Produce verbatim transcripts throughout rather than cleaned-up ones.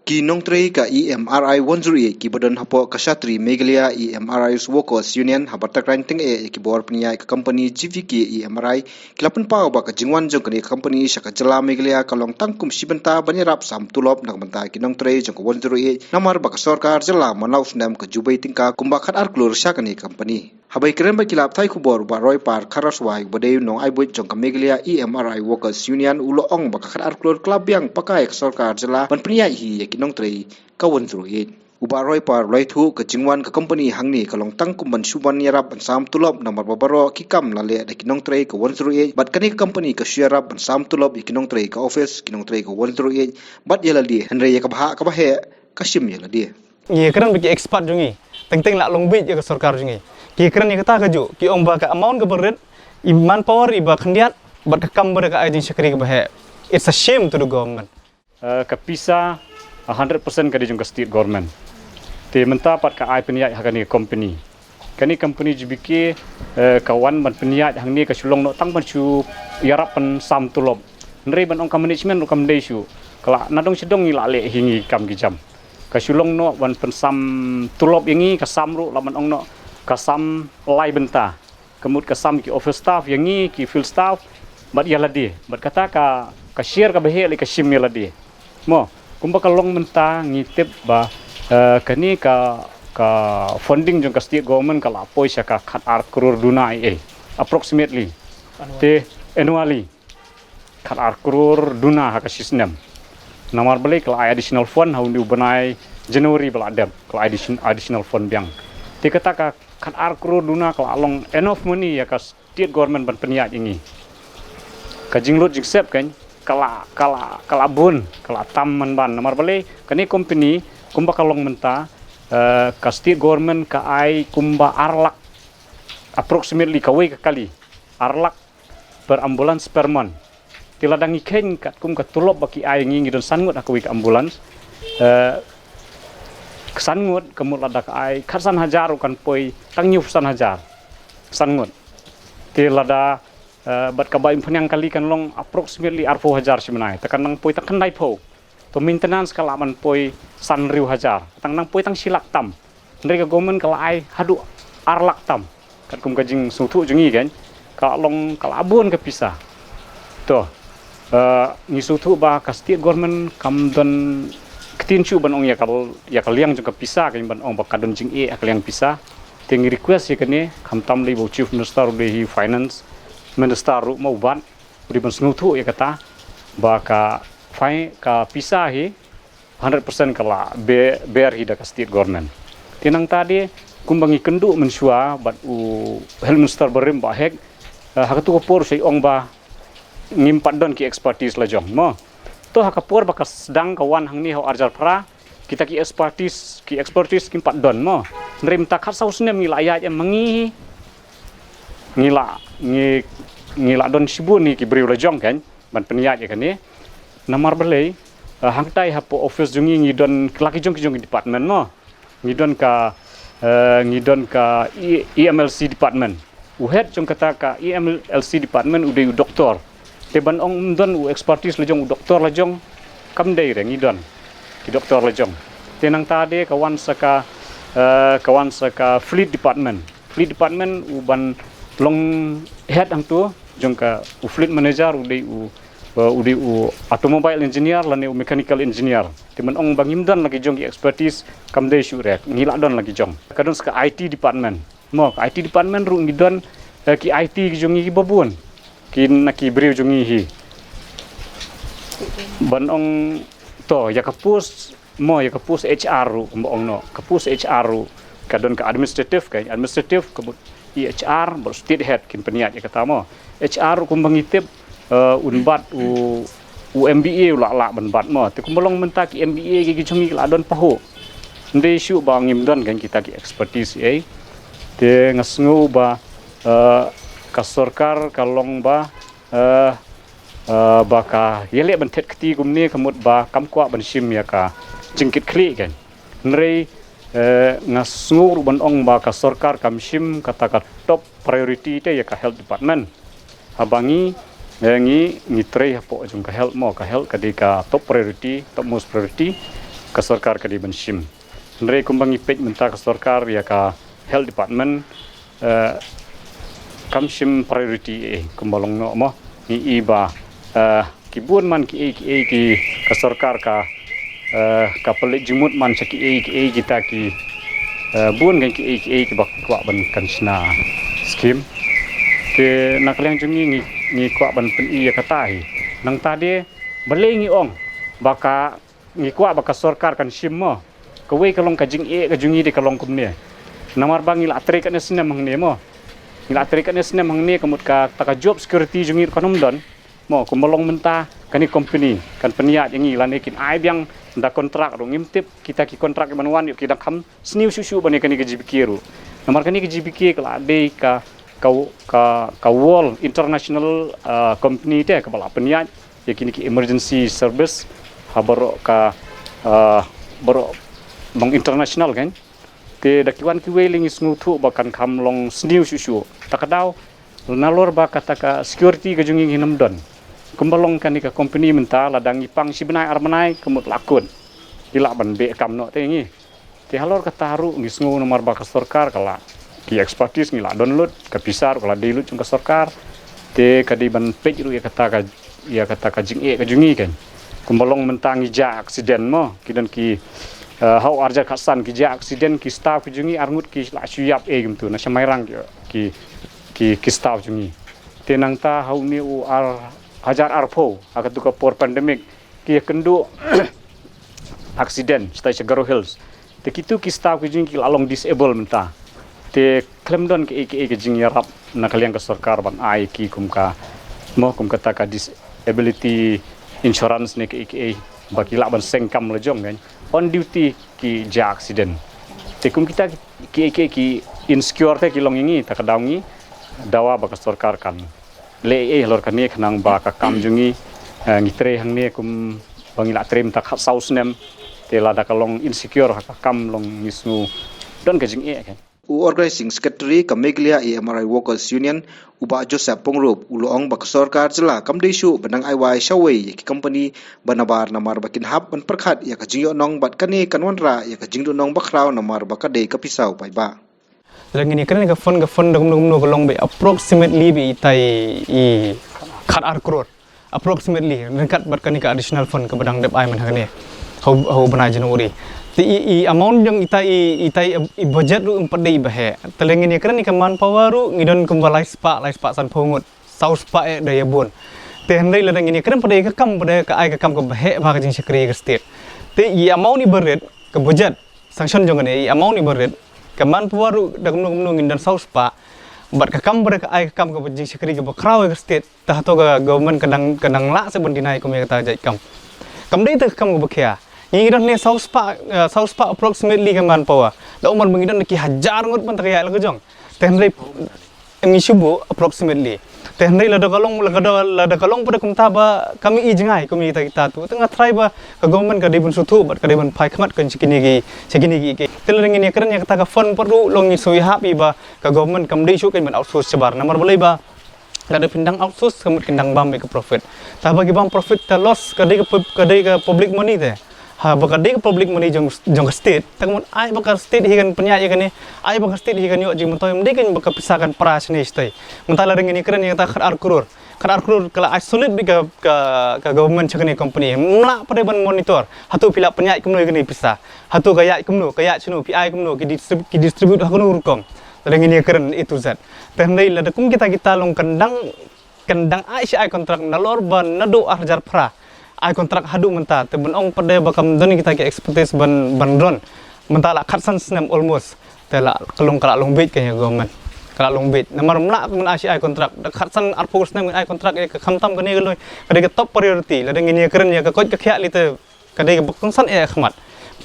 Ki nongtrei ka E M R I one zero eight kiba don hapoh ka Shatri Meghalaya E M R I Workers Union, ha ba tyrkhong tyngeh ïa ki bor pynïaid ka company G V K E M R I, ki la pynpaw ba ka jingwan jong kane ka company sha ka jylla Meghalaya ka long tang kum shi bynta ban ïarap sam tulop na ka bynta ki nongtrei jong ka one zero eight, namar ba ka sorkar jylla man la u snem ka ju bei tyngka kumba khatar klur sha kane ka company. Haba ïakren bad ki lad pathai khubor, u Bah Roypar Kharaswai uba dei u nongai buit jong ka Meghalaya E M R I Workers Union u la ong ba ka khatar klur ka la biang pakai ka sorkar jylla ban pynïaid hi ïa ki nongtrei ka one zero eight. U Bah Roypar u la ïathuh ka jingwan ka company hangne ka long tang kum ban shu ban ïarap ban sam tulop, namar ba baroh ki kam la leh da ki nongtrei ka one zero eight, bad kane ka company ka shu ïarap ban sam tulop ïa ki nongtrei ka office, ki nongtrei ka one zero eight bad ïa lade, hynrei ïa ka bhah ka baheh ka shim ïa lade. Ngi kren bad ki expert jong ngi, teng teng la long beit ïa ka sorkar jong ngi. Ki kren ïa kata kajuh, ki ong ba ka amount kaba rit, i manpower iba khyndiat, bad ka kam ba da ka ai jingshakri kaba heh. It's a shame to the government. Eh, ka pisa, a hundred percent ka dei jong ka state government. Te mynta pat ka ai pynïaid ha kane ka company. Kane ka company G V K, eh, ka wan ban pynïaid hangne, ka shu long noh tang ban shu ïarap ban sam tulop. Hynrei ban ong ka management ruh kam dei shuh. Ka la na dong sha dong ngi la leh hi ngi kam ki jam. Ka shu long noh ban pynsam tulop ïa ngi, ka sam ruh la ban ong noh ka sam lai bynta. Ka mut ka sam ki office staff ïa ngi, ki field staff, bad ïa lade. Bad kata ka, ka share kaba heh lei ka shim ïa lade. Mo, kumba ka long mynta ngi tip ba, eh, kane ka, ka funding jong ka state government ka la poi sha ka khatar klur duna ei ei, approximately. Te annually. Khatar klur duna ha ka shi snem. Namar balei, ka la ai additional fund ha une u bnai January ba la dep, ka la ai addition-, additional fund biang. Te kata ka khatar klur duna ka la long enough money ïa ka state government ban pynïaid ïa ngi. Ka jinglut jingsep kan, ka la, ka la, ka la bun, ka la tam man ban. Namar balei, kane ka company, kumba ka long mynta, eh, ka state government ka ai kumba ar lak, approximately kawei ka kali, ar lak per ambulance per month. Te lada ngi kheiñ katkum ka tulop ba ki ai ngi, ngi don san ngut ha kawei ka ambulance. Eh, san ngut, ka mut lada ka ai khatsan hajar ruh kan poi tang hynñiewphew san hajar. San ngut. Te lada, eh, bad kaba im pynïang kali kan long approximately arphew hajar shi bnai. Te kan nang poi tang khyndaiphew. To maintenance ka lah ban poi san hynriew hajar. Tang nang poi tang shi lak tam. Hynrei ka government ka la ai haduh ar lak tam. Katkum ka jingsngewthuh jong ngi kan, ka la long, ka la bun ka pisa. To, eh, ngi sngewthuh ba ka state government kam don ktien shuh ban ong ïa ka, ïa ka liang jong ka pisa, kan, ban ong ba ka don jingeh ha ka liang pisa. Te ngi request ïa kane, khamtam lei ba u Chief Minister u dei hi Finance Minister ruh ma u bat, u dei ban sngewthuh ïa kata ba ka fi-, ka pisa hi hundred percent ka la be-, bear hi da ka state government. Te nangta de, kumba ngi kynduh mynshuwa bad u Health Minister barim Bah Hek, eh, ha katu ka por u shait ong ba ngim pat don ki expertise la jong mo. To ha ka por ba ka sdang ka wan hangne ha u arhajar phra, kita ki expertise, ki expertise kim pat don mo. Hynrei mynta khatsaw snem ngi la ïaid em ma ngi hi. Ngi la, ngi, ngi la don shibun hi ki briew la jong kan ban pynïaid ïa kane. Namar balei, eh, hangtai hapoh office jong ngi ngi don la ki jong ki jong ki department mo. Ngi don ka, eh, ngi don ka E-, E M L C department. U head jong kata ka E M L C department u dei u doktor. Te ban ong ym don u expertise la jong u doktor la jong, kam dei re, ngi don ki doktor la jong. Te nangta de ka wan sa ka, eh, ka wan sa ka fleet department. Fleet department u ban long head hangtu jong ka, u fleet manager u dei u, eh, u dei u automobile engineer lane u mechanical engineer. Te ban ong ba ngim don la ki jong ki expertise, kam dei shuh re, ngi la don la ki jong. Ka don sa ka I T department. Mo, ka I T department ruh ngi don, eh, ki I T ki jong ngi kiba bun. Ki na ki briew jong ngi hi. Ban ong to, ïa ka post, mo, ïa ka post H R ruh, kumba ong no. Ka post H R ruh, ka don ka administrative, ka administrative, ka mut E H R, bad state head, kin pynïaid ïa kata mo. H R ruh kumba ngi tip, eh, un bat u, u M B A u lah lah ban bat mo. Te kumba long mynta ki M B A ki, ki jong ngi ki la don pahuh. Ym dei shuh ba ngim don kan kita ki expertise ei. Te nga sngew ba, eh, ka sorkar ka long ba, eh, eh, ba ka ïaleh ban thied kti kumne ka mut ba kam kwah ban shim ïa ka jingkitkhlieh kan. Hynrei, eh, nga sngew ruh ban ong ba ka sorkar kam shim kata ka top priority te ïa ka health department. Haba ngi, eh, ngi, ngi trei hapoh jong ka health mo, ka health ka dei ka top priority, top most priority. ka sorkar ka dei ban shim. Hynrei kumba ngi peit mynta ka sorkar ïa ka health department, eh, kam shim priority eh kumba long noh mo. Ngi i ba, eh, ki bun man ki ei ki ei ki ka sorkar ka, eh, ka pynleit jingmut man sha ki ei ki ei kita ki, eh, bun kan ki ei ki ei kiba kwah ban kan shna skim. Te na ka liang jong ngi ngi, ngi kwah ban pyni ïa kata hi. Nangta de balei ngi ong ba ka ngi kwah ba ka sorkar kan shim mo. Kawei ka long ka jingeh ka jong ngi de ka long kumne. Namar ba ngi la trei katne snem hangne mo. Ngi la trei katne snem hangne ka mut kata ka job security jong ngi ruh kan ym don. Mo kumba long mynta kane company kan pynïaid ïa ngi lane kin ai biang da kontrak ruh ngim tip kita ki kontrak kiban wan ïoh ki dang kham sniew shuh shuh ban ïa kane ka G B K ruh. Namar kane ka G B K ka la dei ka ka, ka, ka world international, ah, company te kaba la pynïaid ïa kine ki emergency service ha baroh ka, ah, baroh long international kan. Te da ki wan kiwei lei ngi sngewthuh ba kan kham long sniew shuh shuh. Ta ka daw nalor ba kata ka security ka jong ngi ngin ym don. Kumba long kane ka company mynta lada ngi pang shi bnai ar bnai ka mut la kut. Ki lah ban beh kam noh te ngi. Te halor kata ruh ngi sngew namar ba ka sorkar ka la ki expertise ngi la don lut, ka pisa ruh ka la dei lut jong ka sorkar. Te ka dei ban peit ruh ïa kata ka, ïa kata ka jingeh ka jong ngi kan. Kumba long mynta ngi jia accident mo, ki don ki, eh, ha u ar hajar khatsan ki jia accident ki staff ki jong ngi arngut ki la shu ïap eh kumtu na sha Mairang ki, ki, ki, ki staff jong ngi. Te nangta ha une u ar hajar arphew ha katu ka por pandemic ki ïakynduh accident shatai sha Garo Hills. Te kitu ki staff ki jong ngi ki la long disable mynta. Te khlem don kaei kaei ka jingïarap na ka liang ka sorkar ban ai ki kum ka mo kum kata ka disability insurance ne kaei kaei ba ki lah ban seng kam la jong kan. On duty ki jia accident. Te kum kita ki, ki, ki, ki insecure te ki long ïa ngi, ta ka daw ngi dawa ba ka sorkar kan leh ei ei halor kane khnang ba ka kam jong ngi, eh, ngi trei hangne kum ba ngi la trei mynta khatsaw snem. Te lada ka long insecure ha ka kam long ngi sngew don ka jingeh kan. U Organizing Secretary ka Meghalaya A M R I Workers Union, u Bah Joseph Pyngrope, u la ong ba ka sorkar jylla kam dei shuh ban nang ai wai shawei ïa ki company ba nabar namar ba kin hap ban pyrkhat ïa ka jingïohnong bad kane kan wanrah ïa ka jingduhnong bakhraw namar ba ka dei ka pisa u paidbah. Lada ngin ïakren ïa ka fund, ka fund da kumno kumno ka long beit approximately beit itai i khat ar crore. Approximately, ryngkat bad kane ka additional fund kaba dang dep ai mynta hangne. Ha u, ha u bnai January. Te i, i amount jong itai i, itai i budget ruh ym pat dei ba heh. Te lada ngin ïakren ïa ka manpower ruh ngi don kumba lai spah, lai spah sanphew ngut. Saw spah eh da ïa bun. Te hynrei lada ngin ïakren pat ïa ka kam pat ïa ka ai ka kam kaba heh bha ka jingshakri ka state. Te i amount iba rit ka budget sanction jong kane i amount iba rit ka manpower ruh da kumno kumno ngin don saw spah. Bad ka kam pat ïa ka ai ka kam kaba jingshakri kaba khraw ïa ka state. Ta hato ka government ka dang, ka dang lah seh ban deny kum ïa kata ka jait kam. Kam dei ta ka kam kaba khia. Ngi don ne saw spah, eh, saw spah approximately ka manpower. Da umar ba ngi don ki hajar ngut ban ta ka ïaid la ka jong. Te hynrei Em ngi shu buh approximately. Te hynrei lada ka long, lada, lada ka long pat kumta ba kam i jngai kum ita kita tu. Te nga try ba ka government ka dei ban sngewthuh bad ka dei ban phai khmat kan sha kine ki, sha kine ki, ki. Te lada ngin ïakren ïa kata ka fund pat ruh long ngi sngewhap i ba ka government kam dei shuh kan ban outsource shabar. Namar balei ba lada phin dang outsource ka mut kin dang bam beit ka profit. Te haba ki bam profit te loss ka dei ka pub-, ka dei ka public money te. Ha, ba ka dei ka public money jong, jong ka state. Te ka mut ai ba ka state hi kan pynïaid ïa kane, ai ba ka state hi kan ïoh jingmyntoi, ym dei kan ba ka pisa kan pra shane shatei. Mynta lada ngin ïakren ïa kata khat ar crore. Khat ar crore ka la isolate beit ka, ka, ka government sha kane company. Ym lah pat ban monitor. Hato phi la pynïaid kumno ïa kane pisa. Hato ka ïaid kumno, ka ïaid shano, phi ai kumno, ki distrib-, ki distribute ha kano rukom. Lada ngin ïakren A to Z. Te hynrei lada kum kita kita long kan dang kan dang ai shi ai contract nalor ba naduh ar hajar phra. Ai contract haduh mynta te ban ong pat de ba kam don kita ki expertise ban, ban run. Mynta la khatsan snem almost. Te la ka long ka la long beit ka ïa government. Ka la long beit. Namar ym lah ban ai shi ai contract. Da khatsan arphew snem ai contract ïa ka khamtam kane ka long. Ka dei ka top priority. Lada ngin ïakren ïa ka koit ka khiah lei te Ka dei kaba kongsan eh khmat.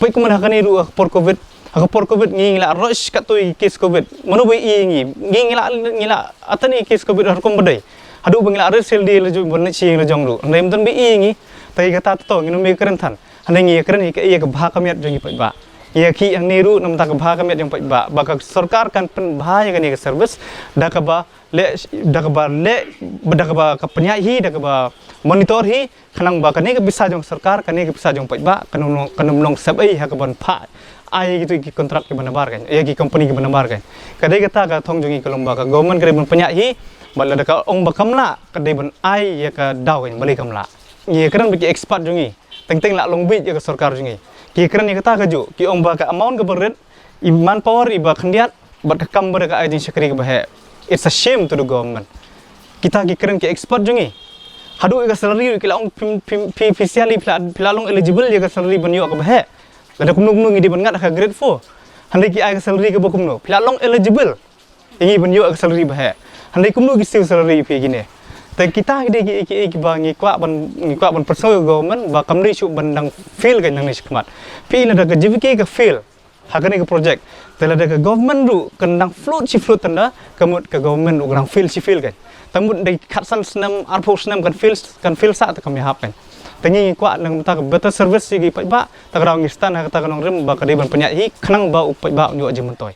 Peit kumne ha kane ruh ha ka por covid. Ha ka por covid ngi ngi la rush katto i case covid. Mano ba i ngi. Ngi ngi la ngi la atan i case covid ha rukom ba dei. Haduh ba ngi la rit sel di la jong ba ngi la jong ruh. Hynrei ym don ba i ngi. Te kata to ngin ym kren than. Hynrei ngi kren i ka i ka bha ka miat jong i paidbah. Ïa ki ïa ni ruh namar ka bha ka met jong paidbah ba ka sorkar kan pynbha ïa kane ka service da kaba leh, da kaba leh, da kaba ka pynïaid hi, da kaba monitor hi, khnang ba kane ka pisa jong sorkar, kane ka pisa jong paidbah kan ym long, kan ym long sep ei ha kaban phah ai ïa kitu ki kontrak kiba nabar kan, ïa ki kompani kiba nabar kan. Ka dei kata ka thong jong ngi ka long ba ka government ka dei ban pynïaid hi, bad lada ka ong ba kam lah, ka dei ban ai ïa ka daw kan, balei kam lah. Ngi kren ba ki expert jong ngi, teng teng lah long beit ïa ka sorkar jong ngi. Ki kren ïa kata kajuh, ki ong ba ka amount kaba rit, i manpower iba khyndiat, bad ka kam ba da ka ai jingshakri kaba heh. It's a shame to the government. Kita ki kren ki expert jong ngi. Haduh ïa ka salary ki la ong phi, phi, phi, phi siali phi la, phi la long eligible ïa ka salary ban ïoh kaba heh. Lada kumno kumno ngi dei ban ngat ha ka grade four. Hynrei ki ai ka salary kaba kumno. Phi la long eligible. Ïa ngi ban ïoh ka salary ba heh. Hynrei kumno ki siew salary phi kine. Te kita ki dei ki, ki, kiba ngi kwah ban, ngi kwah ban pyrshang ïa ka government ba kam dei shuh ban dang fail ka nangne shakhmat. Phi lada ka J V K ka fail ha kane ka project. Te lada ka government ruh kan dang float shi float tang da, ka mut ka government ruh ka dang fail shi fail kan. Te mut dei khatsan snem, arphew snem kan fail, kan fail sah te kam ïahap kan. Te ngi kwah nang mynta ka better service ïa ki paidbah, te ka daw ngi stand ha kata ka nongrim ba ka dei ban pynïaid hi, khnang ba u paidbah un ïoh jingmyntoi.